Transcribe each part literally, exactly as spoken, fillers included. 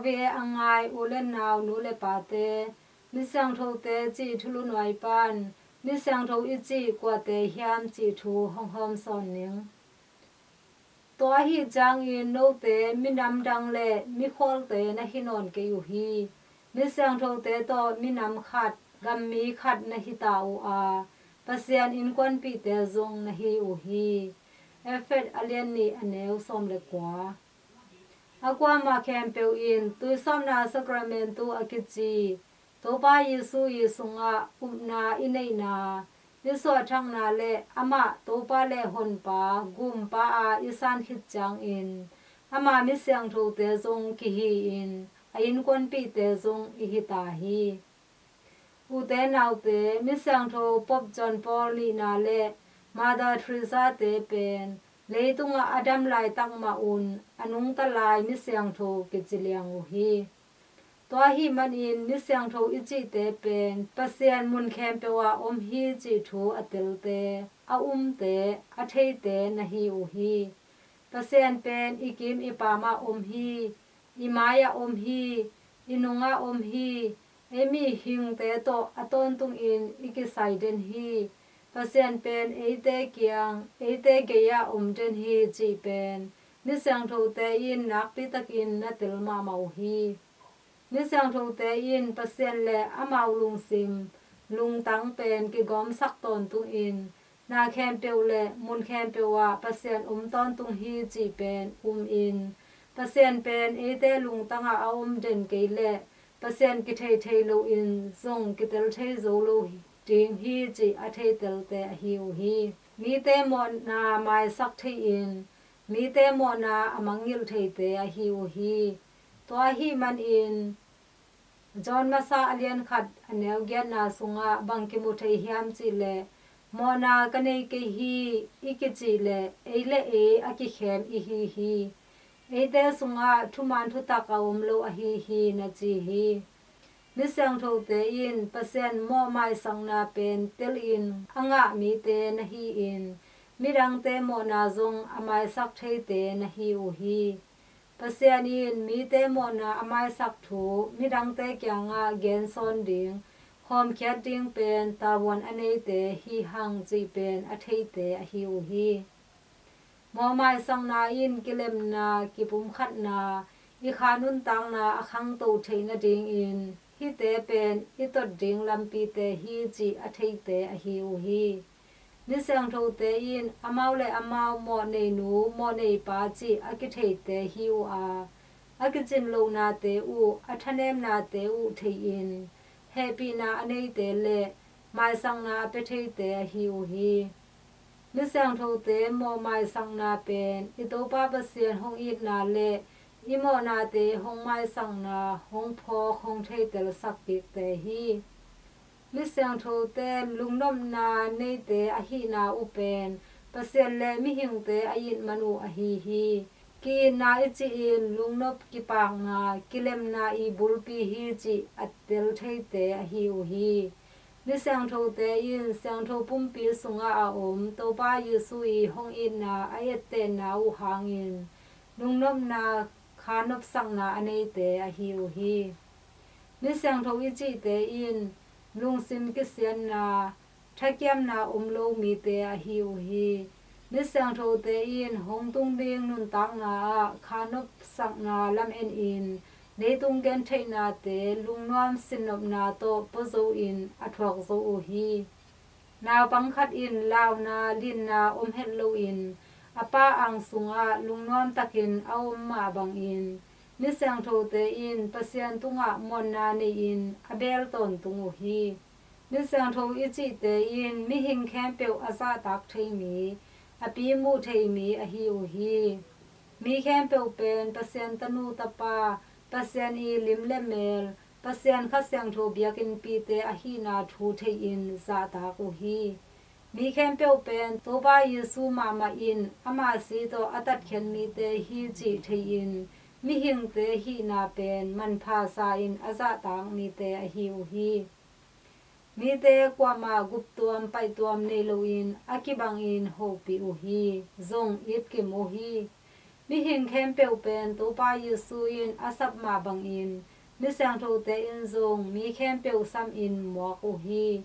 Ve a ngai u le nau, nu le pate, misiangthote cih thulu nuai pan misiangtho i cih kuate hiam cih thu hong hawm sawn ning. Tua ahi ciangin note minam dang le mikhualte na hi nawn kei uh hi. Misiangthote tawh minam khat, gammi khat na hi ta uh a, Pasian innkuanpihte zong na hi uh hi. Efet a lian nih, a neu sawm le kua. A kuamah khempeuh in tuisawpna sakramentu a kici Topa Jesu i sungah upna i neihna, i suahthakna le amah Topa le Honpa, Gumpa a i san khit ciangin ama misiangthote zong kihi-in a innkuanpihte zong i hi ta hi. Ute naute, misiangtho Pope John Paul nihna le Mother Teresa-te pen leitungah a dam laitak mah un a nungta lai misiangtho kici liang uh hi. Tua ahih manin misiangtho i cihte pen Pasian mun khempeuh ah om hi cih thu a telte, a umte, a theite na hi uh hi. Pasian pen i kim i pamah om hi, i mai-ah om hi, i nungah om hi. Ei mihingte tawh a tawntungin i kisai den hi. Pasian pen eite kiang, eite gei-ah om den hi cih pen misiangthote in nakpitakin na tel mahmah uh hi. Misiangthote in Pasian le amau lungsim, lungtang pen kigawmsak tawntungin na khempeuh le mun khempeuh ah Pasian om tawntung hi cih pen umin, Pasian pen eite lungtangah a om den kei leh Pasian kithei thei loin zong kitel thei zo lo ding hi cih a theitelte ahi uh hi. Mite mawhna maisak thei-in mite mawhna a mangngilh theite ahi uh hi. Tua ahih manin John masa a lian khat a neu giatna sungah bang kimu thei hiam cihleh, mawhna ka nei kei hi i kicih leh ei le ei a kikhem i hi hi. Eite sungah thuman thutak a om lo ahi hi, na ci hi. Misiangthote in Pasian mawhmaisakna pen telin a ngah mite na hi-in midangte mawhna zong a maisak theite na hi uh hi. Pasian in mite mawhna a maisak thu midangte kiangah gensawn ding, khawmkhiat ding pen tavuan a neite hi hang cih pen a theite ahi uh hi. Mawhmaisakna in kilemna, kipumkhatna, i kha nuntakna a khangto theih nadingin hihte pen i tot ding lampite hi cih a theite ahi uh hi. Misiangthote in amau le amau mawhnei nu, mawhnei pa cih a kitheite hi uh a, a kicin lohnate uh, a thanemnate uh thei-in hehpihna a neite le maisakna a pia theite ahi uh hi. Misiangthote mawhmaisakna pen i Topa Pasian hong itna le i mawhnate hong maisakna, hong phawk, hong theitelsak kikte hi. Misiangthote lungnopna neite ahihna uh pen Pasian le mihingte a it man uh ahi hi. Ki-itna i cihin lungnop, kipakna, kilemna i bulpi hi cih a tel theite ahi uh hi. Misiangthote in siangtho pumpi sungah a om Topa Jesu i hong itna a ettehna uh hangin lungnopna, kha nopsakna a neite ahi uh hi. Misiangtho i cihte in lungsim kisiatna, thakiamna om lo mite ahi uh hi. Misiangthote in hong tung ding nuntakna ah kha nopsakna lamenin leitung gentheihnate lungnuam sinnopna tawh puazo-in a thuak zo uh hi. Naupang khat in launa, linna om het loin a pa ang sungah lungnuam takin a om mah bangin misiangthote in Pasian tungah mawhna nei-in a beel tawntung uh hi. Misiangtho i cihte in mihing khempeuh a zahtak thei mi, a pi muh thei mi ahi uh hi. Mi khempeuh pen Pasian tanu tapa, Pasian i lim le mel, Pasian Kha Siangtho biakinnpite ahihna thu thei-in zahtak uh hi. Mi khempeuh pen Topa Jesu mahmah in ama si tawh a tatkhiat mite hi cih thei-in mihingte hihna pen manpha sa-in a zahtak mite ahi uh hi. Mite kuamah guptuam paihtuam nei loin a kibangin hopih uh hi, zong itkim uh hi. Mihing khempeuh pen Topa Jesu in a sap mah bangin, mi siangthote in zong mi khempeuh samin muak uh hi.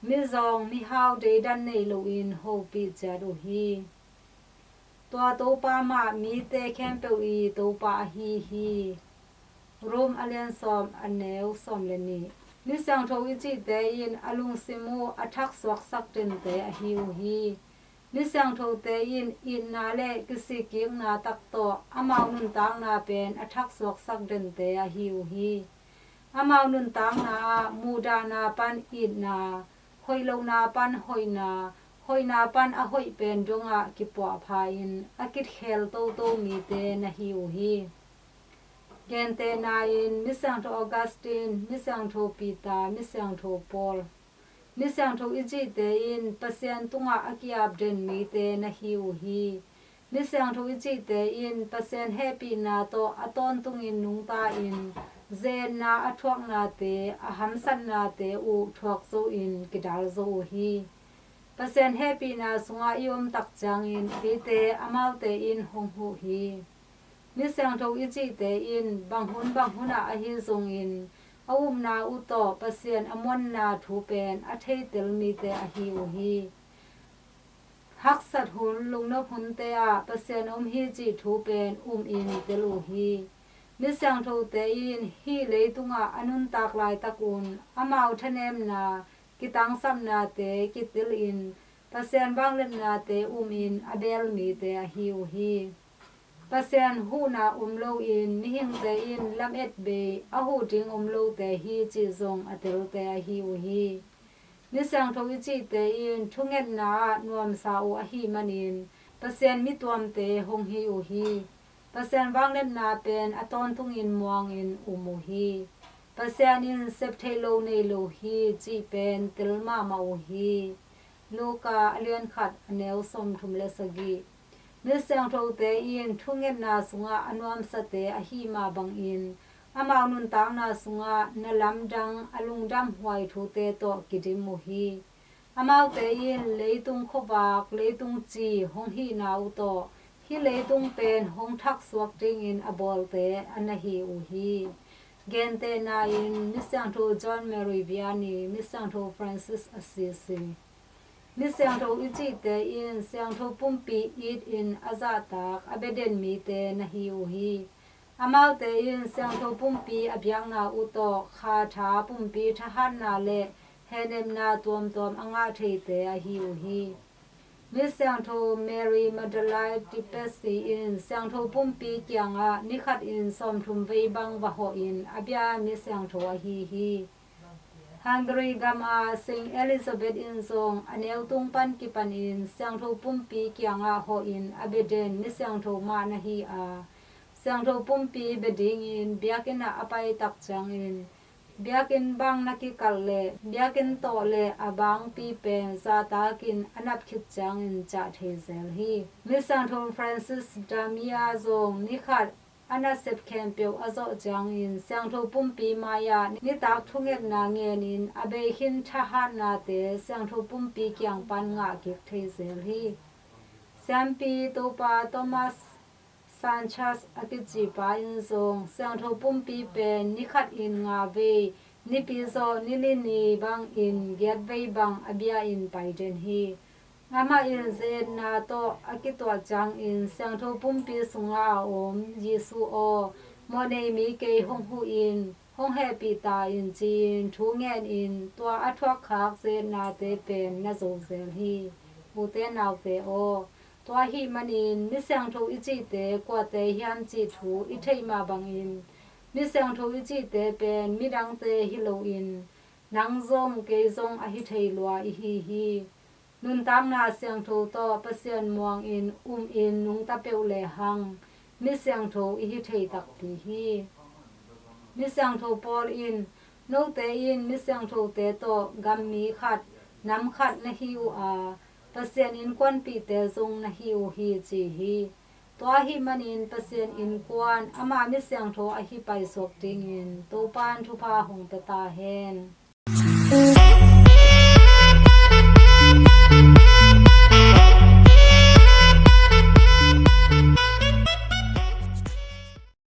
Mizawng mihau deidan nei loin hopih ciat uh hi. Tua Topa mah mite khempeuh i Topa ahi hi. Rom a lian sawm a neu sawm le nih. Mi siangtho i cihte in a lungsim uh a thaksuaksak dente ahi uh hi. Mi siangthote in itna le kisikkikna tak tawh amau nuntakna pen a thaksuaksak dente ahi uh hi. Amau nuntakna ah muhdahna pan itna, hoih lohna pan hoihna, hoihna pan a hoih pen dongah kipuahpha in a kitkhel toto mite na hi uh hi. Gentehna in mi siangtho Augustine, mi siangtho Peter, mi siangtho Paul. Mi siangtho i cihte in Pasian tungah a ki-ap den mite na hi uh hi. Mi siangtho i cihte in Pasian hehpihna tawh a tawntungin nungta in, ze-etna a thuaknate, a hamsatnate uh thuak zo in kidal zo uh hi. Pasian hehpihna sungah i om tak ciangin eite amaute in hong huh hi. Mi siangtho i cihte in bang hun bang hunah ahi zongin a upna uh tawh Pasian a muanna thu pen a theitel mite ahi uh hi. Haksat hun, lungnop hunte ah Pasian om hi cih thu pen umin tel uh hi. Mi siangthote in hih leitungah a nuntak laitak un amau thanemna, kitangsapnate kitil in Pasian vangliatnate umin a beel mite ahi uh hi. Pasian huhna om loin mihingte in lamet bei a huh ding om lote hi cih zong a telte ahi uh hi. Mi siangtho i cihte in thungetna ah nuamsa uh ahih manin Pasian mituamte hong hi uh hi. Pasian vangliatna pen a tawntungin muangin um uh hi. Pasian in sep theih lo nei lo hi cih pen tel mahmah uh hi. Luka a lian khat a neu sawmthum le sagih. Mi siangthote in thungetna sungah a nuamsate ahih mah bangin amau nuntakna sungah na lamdang a lungdamhuai thute tawh kidim uh hi. Amaute in leitung khuavak, leitung ci hong hihna uh tawh hih leitung pen hong thaksuak dingin a bawlte a na hi uh hi. Gentehna in mi siangtho John Mary Vianney, mi siangtho Francis Assisi. Mi siangtho i cihte in siangtho pumpi it in a zahtak a bia den mite na hi uh hi. Amaute in siangtho pumpi a biakna uh tawh kha tha pumpi thahatna le hehnepna tuamtuam a ngah theite ahi uh hi. Mi siangtho Mary Magdalene de Pessy in siangtho pumpi kiangah nikhat in sawmthum vei bang va hawh in a bia mi siangtho ahi hi. Hungary gam a Saint Elizabeth in zong a neutung pan kipanin siangtho pumpi kiangah hawh in a bia den mi siangtho mah na hi a, siangtho pumpi bia dingin biakinn ah a pai tak ciangin biakinn bang na kikalh le biakinn tawh le a bangpi pen zahtakin a nap khit ciangin ciah thei zel hi. Mi siangtho Francis Damia zong nikhat a nasep khempeuh a zawh ciangin siangtho pumpi mai-ah nitak thungetna ngenin a bei khin thahatnate siangtho pumpi kiang pan ngah kik thei zel hi. Siampi Topa Thomas Sanchez a kici pa in zong siangtho pumpi pen nikhat in nga vei, nipi zawh ni li ni bangin giat vei bang a bia in pai den hi. Amah in ze-etna tawh a kituah ciangin siangtho pumpi sungah a om Jesu aw, mawhnei mi kei hong huh in, hong hehpih ta in ci-in thu ngenin tua a thuakkhak ze-etnate pen na zo zel hi. Ute naute aw, tua ahih manin mi siangtho i cihte kuate hiam cih thu i theih mah bangin mi siangtho i cihte pen midangte hi loin nang zong kei zong ahi thei lua ihi hi. Nuntakna siangtho tawh Pasian muangin umin nungta peuh lehang mi siangtho ihi thei takpi hi. Mi siangtho Paul in, note in mi siangthote tawh gammi khat, nam khat na hi uh a, Pasian innkuanpihte zong na hi uh hi ci hi. Tua ahih manin Pasian innkuan ama mi siangtho ahi paisuak dingin Topan thupha hong pia ta hen.